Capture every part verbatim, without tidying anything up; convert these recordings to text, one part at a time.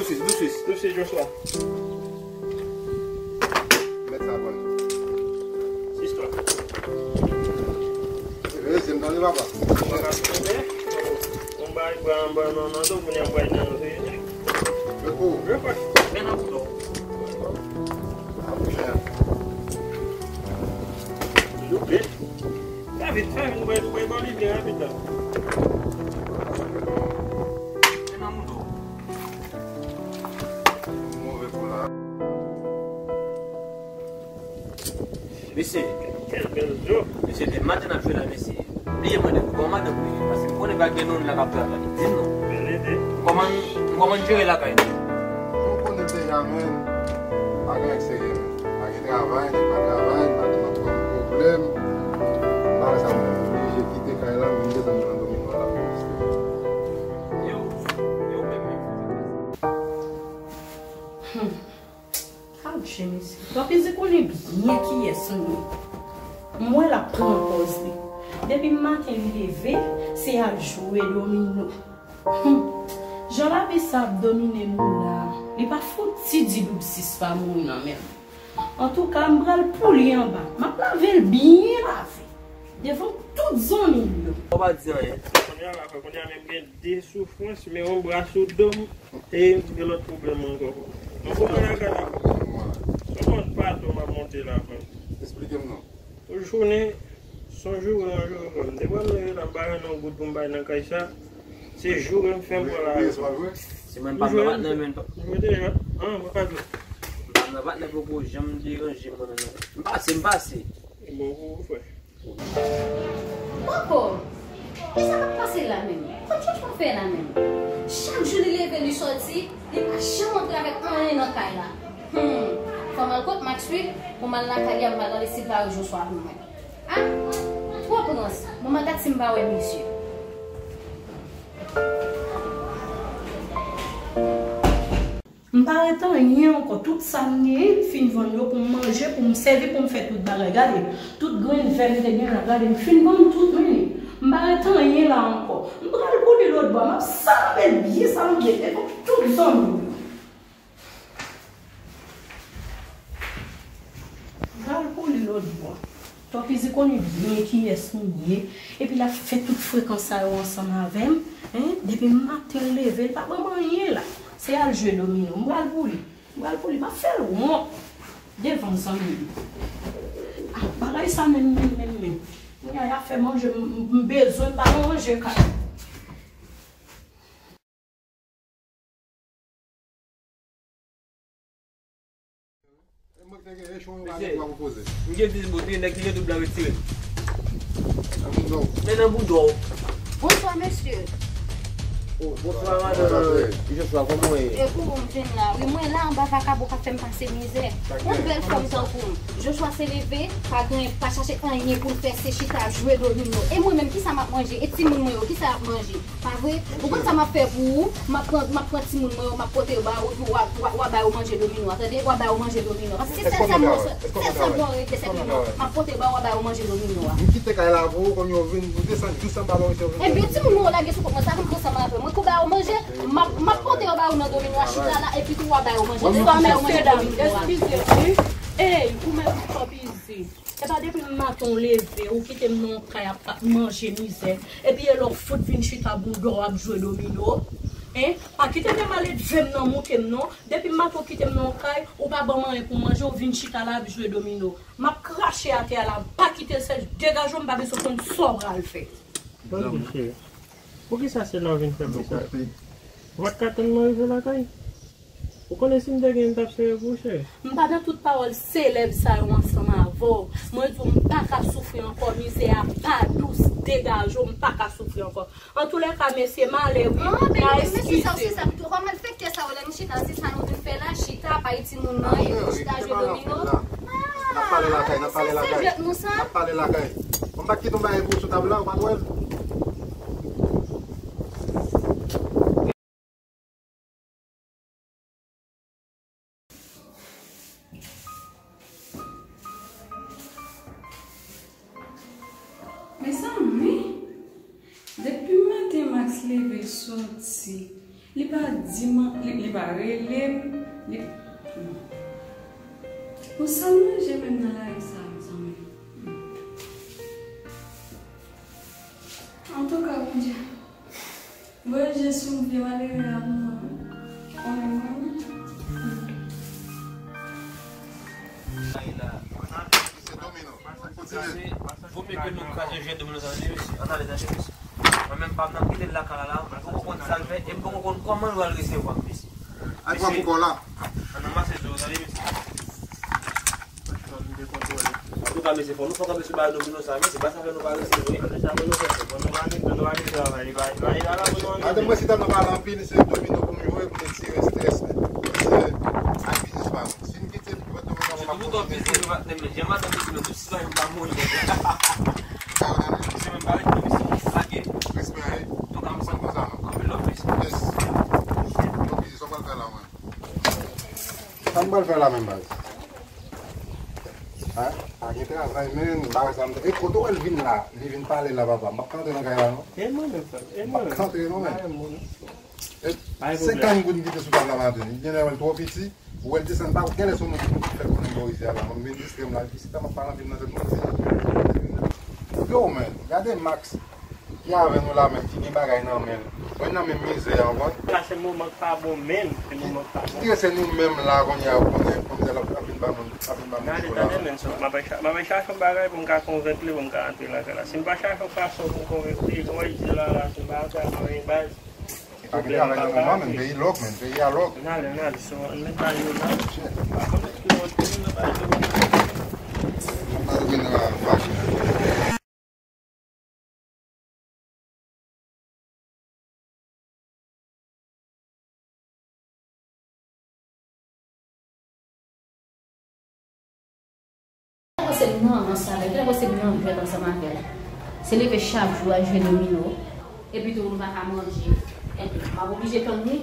Dous sis, dous sis. Dous sis, Joshua. Mèt sa pran. Sis twa. Rete, m tande papa. Mwen pa konnen. Mwen bay bra anba nan nan do, kounye a m bay nan nan. Repò. Repò. Men nan bouton. Toujou vit. Sa vit, sa vit, mwen, mwen, mwen, li vyen rapid la. Men nan mouton. Move pou la. Mesye. Kèl bèl zo. Mesye, depi maten n ap jwe la, mesye. Bliye mande pou kòmandan pou li, paske m konnen pa gen nonm la k ap travay. Di m non. Bèl ide. Kòman, kòman jere lakay nou? Ou konnen deja, men. Pa gen anyen k serye, men. Pa gen travay, nèg pa travay, madanm ap ban m pwoblèm. M pa wè sa m fè. M oblije kite kay la, m vin desann nan domino la pou m reste. Yo, yo menm, menm. Hmm. Adje, mesye. Twòpizi konnen byen kiyès nou ye. M wè l ap pran pòz li. Depi maten li leve, se al jwe domino. Hum. Jan lavi sa ap domine nou la, li pa fouti di Doub sis pa mouri nan men m. Antouka, m pral pouli anba. M ap lave l byen lave. Devan tout zanmi l yo. Ou pa di anyen. Kounye a la, kounye a menm gen de soufrans, men yon bra sou do m, e gen lòt pwoblèm ankò. Mwen konnen a gade. Yon mòd pato m ap monte la, frè m. Esplike m non. Yon jounen, se yon joure, yon joure, frè m. Depi m leve la, m pa jwenn yon goud pou m bay nan kay sa. Se joure m fè m pran la. Si mwen pa nan patnè, men. M jwe deja. An, mwen pa jwe. M pa nan patnè poko janm deranje mwen nan, non. M pase, m pase. Bon pou ou, frè. Poko! Kisa k ap pase la menm? Kot Joshua fè la menm? Chak jou li leve, li sòti, li pa janm antre avèk anyen nan kay la. Hmm, fò m al kot Max wi, pou m al lakay li a, m al gade si l pa wè Joshua pou mwen. Ah, twòp rans. Bon, m al gad si m pa wè misye. M pa ret anyen ankò. Tout sa m genyen, m fin vann yo pou m manje, pou m sèvi, pou m fè tout bagay. Gade, tout grenn vè m te gen la, gade, m fin vann tout, men m pa ret anyen la ankò. M pral boule lòt bò, m ap sanble l byen sanble devan tout zanmi m yo. M pral boule lòt bò. Twòpizi konnen byen kiyès nou ye, epi l ap fè tout frekans sa yo ansanm avè m, en, depi maten l leve, l pa ban m anyen la. Se al jwe domino. M pral pou li. M pral pou li. M ap fè l wont devan zanmi m. Ah, bagay sa menm, menm, menm, menm. Kounye a, y ap fè manje, m, m, m bezwen, m pa nan manje kay. Mesye, m gen dis bout wi, nèg ki gen doub la retire l. Men nan bouda w. Bonswa, mesye. Oh, bonswa, madan Joshua, kòman w ye? E pou ou m vin la. Wi, mwen la anba vakabon k ap fè m pase mizè. Yon bèl fanm tankou m. Joshua se leve, pa gen, pa chache anyen pou l fè, se chita, jwe domino. E mwen menm, kisa m ap manje? E timoun mwen yo, kisa y ap manje? Pa vre? Ou konn sa m ap fè pou ou? M ap pran, m ap pran timoun mwen yo, m ap pote yo ba ou, epi w a, w a, w a ba yo manje domino a, tande? W a ba yo manje domino a. Paske se sèl sa m bezwen, sèl sa m bezwen regle, se domino a. M ap pote yo ba ou, w a ba yo manje domino a. M kite kay la pou ou, kòm yo vin, nou desann jis anba, yo te vin. Ebyen, timoun mwen yo lage sou kont mwen, sa pou m pran ansanm avè mwen, pou ba yo manje, m ap, m ap pote yo ba ou nan domino a, chita la, epi tou w a ba yo manje, w a ba yo manje domino a. Mesye dam, eskize m wi. Ey, ou menm Twòpizi. Se pa depi maten w leve, ou kite m nan yon kay ap manje mizè, epi e lè w fout vin chita bouda w ap jwe domino. Hein? Pa kite de maledve m nan moute m non. Depi maten w kite m nan yon kay, ou pa ban m anyen pou m manje, ou vin chita la ap jwe domino. M ap krache atè a la, m pa kite l sèch, degaje w, m pa bezwen konn sa w pral fè. Tande cheri. Poukisa se la w vin fè m sa? Ou pa t ka tann mwen rive lakay? Ou konnen si m te gen, m t ap sere pou ou, cheri. M pa nan tout pawòl selèb sa yo ansanm avè w. Mwen di w, m pa ka soufri ankò, mizè a pa dous, degaje w, m pa ka soufri ankò. Antoulèka, mesye, m ale wi, n a eskize m. Kòman l fè k tè sa yo lè n chita, se sa nou vin fè la, chita, pa iti moun nan, epi chita jwe domino. N ap pale lakay, n ap pale lakay. N ap pale lakay. Bon, m pa kite yon bagay pou ou sou tab la, ou pa t wè l? Mezanmi, depi maten Max leve sòti, Li pa di m, li, li pa rele m, li. Bon, sa l manje menm nan lari sa, mezanmi? Antouka, Bondye, voye je sou vye malere a pou mwen, wi. Konnen mwen, wi. Se domino. Kontinye. Vomye ke nou kraze je domino sa, tande, mesye. Ann ale, tande, mesye. Mwen menm, pa m nan kite l lakay la, la. M poko konn sa l fè, e m poko konn kòman l pral resevwa, mesye. Ay, pran pou kò la. Ann ranmase zo, tande, mesye. Antouka, mesye, fò nou fò kanpe sou bagay domino sa, mesye. Se pa sa fè nou pa resevwa. Sa fè nou fè, fò nou pa kite, nou pa kite travay. Li pa, li pa, li pa la pou nou. Madanm mwen, si ta nan pale anpil, se domino pou m jwe, pou m tire strès, men. Se ak biznis pa nou. Si n kite Se tout ou konfizyon yo pa tèmen. Jan madanm yo di nou, tout sitwayen pa mouri. Sa yo tande? Se menm bagay, nou, mesye, lage. Respè, wi. Tou ka m san konsa, non. Anpil love, mesye. Yes. Ok, sa w pral fè la, man? Sa m pral fè la menm, baz? Hein? Pa gen travay, men, bagay sa m te, e kote w wè l vin la? Li vin pale la, papa. M p ap ka antre nan kay la, non. E mwen menm, frè. E mwen menm. M p ap ka antre, non, men. E senkann goud m kite sou tab la maten. Li genlè wè l twò piti. Ou wè l desann, pa genlè se yon moun ki fè konnen bò isit la. Mwen m vin distrè m la, epi si ta m ap pale anpil nan tèt mwen, se yo, men, gade Max ki avè nou la, men, ki gen bagay nan men l. Mwen nan menm mizè a, w konprann? La, se moman k pa bon, men, se moman k pa bon. Ki se nou menm la, kounye a, ou konnen, kòmsi l ap, ap vin ba nou, ap vin ba nou. Gade, tande, men, so, m ap cha-, m ap chache yon bagay pou m ka konvenk li, pou m ka antre lakay la. Si m pa chache yon fason pou m konvenk li, jan w di la, la, se bagay sa, men, baz. Pa gen travay nan moman, men peyi lòk, men peyi a lòk. N ale, n ale, so, ann met bagay yo la. Shit. Pa konn ki lòt peyi nan bagay yo. N ap retounen nan machin. Lè w wè se m nan rans avè l, lè w wè se m nan jwèt ansanm avè l. Se leve chak jou al jwe domino, epi tou nou pa ka manje. Enben, m ap oblije tann li.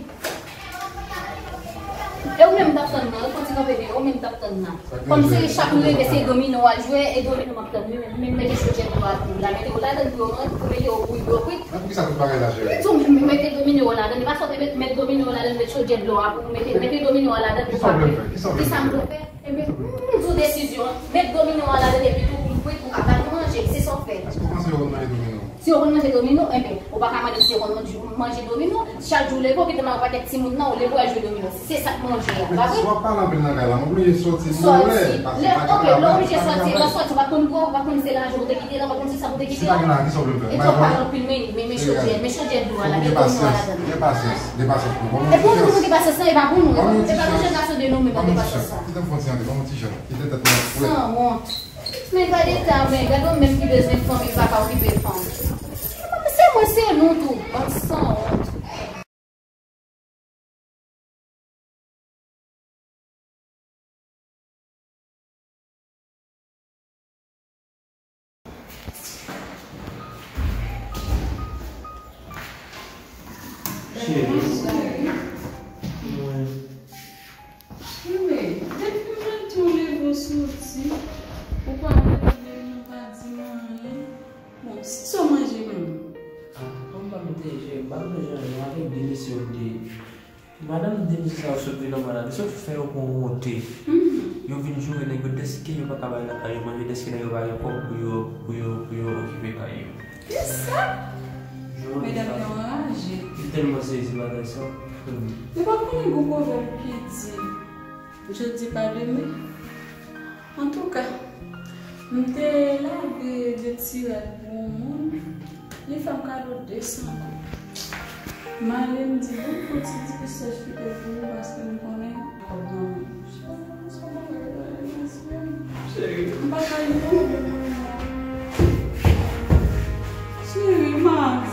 E ou menm m t ap tann nan, ou konn ti kanpe deyò, ou menm m t ap tann nan. Kòm se chak m leve, se domino w al jwe, e domino m ap tann li, men, men mete chodyè dlo a pou la, mete yo ladann pou yo manje, pou mete yo bouyi dlo kwit. Men poukisa tout bagay la, cheri? M di w, men mete domino yo ladann, e pa sòti met, met domino yo ladann, met chodyè dlo a pou mete, mete domino a ladann pou pa kwit. Kisa w vle m fè? Kisa w vle m fè? Kisa m dwe fè? Enben, m di w desizyon an. Met domino a ladann epi tou pou l kwit, pou ka ba nou manje. Se sa w fè. Èske w panse yo konn manje domino? Si yo konn manje domino, enben, ou pa ka mande si yo konn manje, manje domino. Chak jou w leve, ou kite nan yon pakèt timoun nan, ou leve w al jwe domino. Se sa k manje a, pa vre? Si w ap pale anpil nan kay la, m oblije soti. Soti. Lè, ok, lè w oblije soti, lè w soti, ou pa t konn kò, ou pa t konn se lajan ou te kite la, ou pa t konn se sa pou te kite la. Si pa gen lajan, kisa w vle m fè? E tou w ap pale anpil, men, men, men chodyè, men chodyè dlo a la, men domino a ladann. Gen pasyans, gen pasyans, gen pasyans pou mwen. Epi ou di nou gen pasyans lan, e pa pou nou, e pa pou jèn gason de nou menm nan gen pasyans sa. Kite m fè yon ti antre, ban m yon ti jan. Kite tèt mwen frèt. Sanwont. Men gade eta, men gade w menm ki bezwen fanmi, pa ka okipe fanm. Se mwen, se nou tou, bann sanwont. Cheri. Cheri, depi maten w leve w soti, ou pa rele m, ou pa di m anyen. Bon, si sa w manje menm? Ah, kòm m pa mete je, m pa manje anyen, avèk de mesye yo m te Madanm de mesye sa yo sot vin anba la, li sot fè yo pran wonte. Yo vin joure nèg yo dèske yo pa ka bay lakay yo manje, dèske nèg yo pa gen kòb pou yo, pou yo, pou yo okipe kay yo. Kisa? Medam yo anraje. Li tèlman sezi bagay sa. Ou pa konnen gon pwovèb ki di, jodi pa demen? Antouka, m te lage de ti rad pou yon moun, li fè m kado de san goud. M ale, m di, bon, pran ti dife sèch kite pou ou, paske m konnen kòb nan men m. Cheri, m pa ka inyore moun nan. Cheri, Max.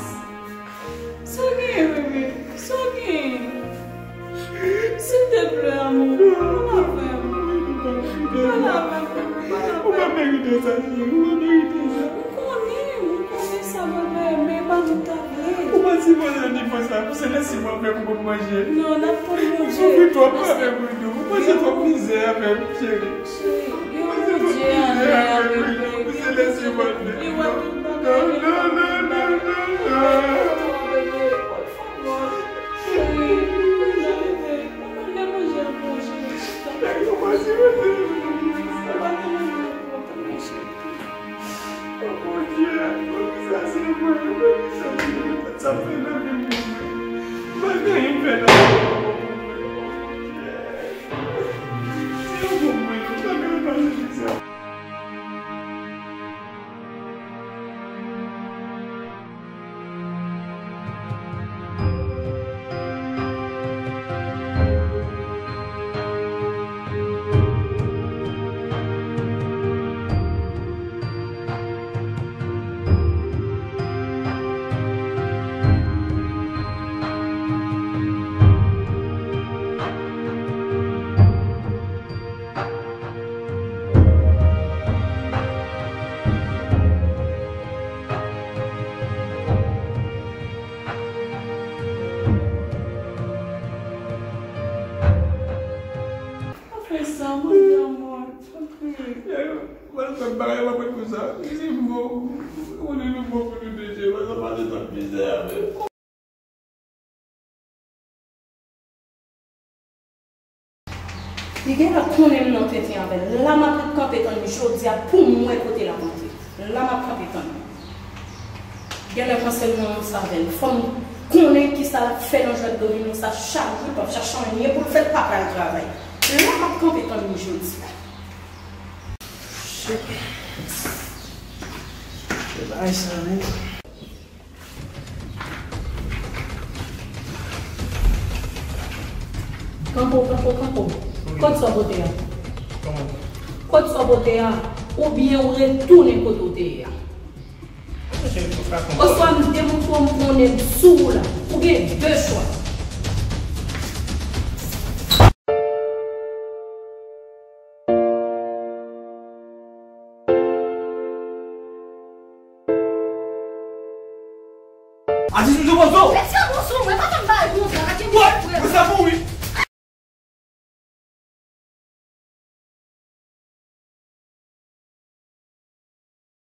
Sa w genyen, bebe? Sa w genyen? Silteplè, amou, pale avè m. Pale avè m, bebe, pale avè m. Ou pa merite sa, cheri, ou pa merite sa. M konnen, m konnen sa, bebe, men e pa nou ta vle. Ou pa sipoze nivo sa, pou se lesiv w ap fè pou banm manje. Non, n ap tann Bondye. Ou soufri twòp avè m, Doudou. Ou pase twòp mizè avè m, cheri. Cheri, gen yon Bondye anlè a, bebe. Gen yon Bondye, li wè tout bagay. Non, non, non, non, non, non. Bebe, pòl favò. Cheri, Pa fè sa, mwen, amò. Tanpri. Mwen fè bagay la mwen konsa. Si bon, ou li nou bon pou nou deje, mwen sa pa de tan mizè avè. Li genlè konnen m nan tenten avè l. La m ap ret kanpe tann li jodi a pou m wè kote l ap antre. La m ap kanpe tann li. Genlè panse m nan ansanm avè l. Fò m konnen kisa l ap fè nan jwèt domino sa chak jou, l p ap chache anyen pou l fè, l pa pral travay. La m ap kanpe tann li jodi a. Shit. Se bagay sa menm. Kanpo, kanpo, kanpo. Kot sa w pote a? Kòman? Kot sa w pote a? Oubyen ou retounen kote w te ye a? Oswa m demontre w m pran nèg sou ou la. Ou gen de chwa. Atis, m sou pozo! Mèsi a bonso, mwen pa konn bay konsa, atye mwen frè. Mwen sa mouri.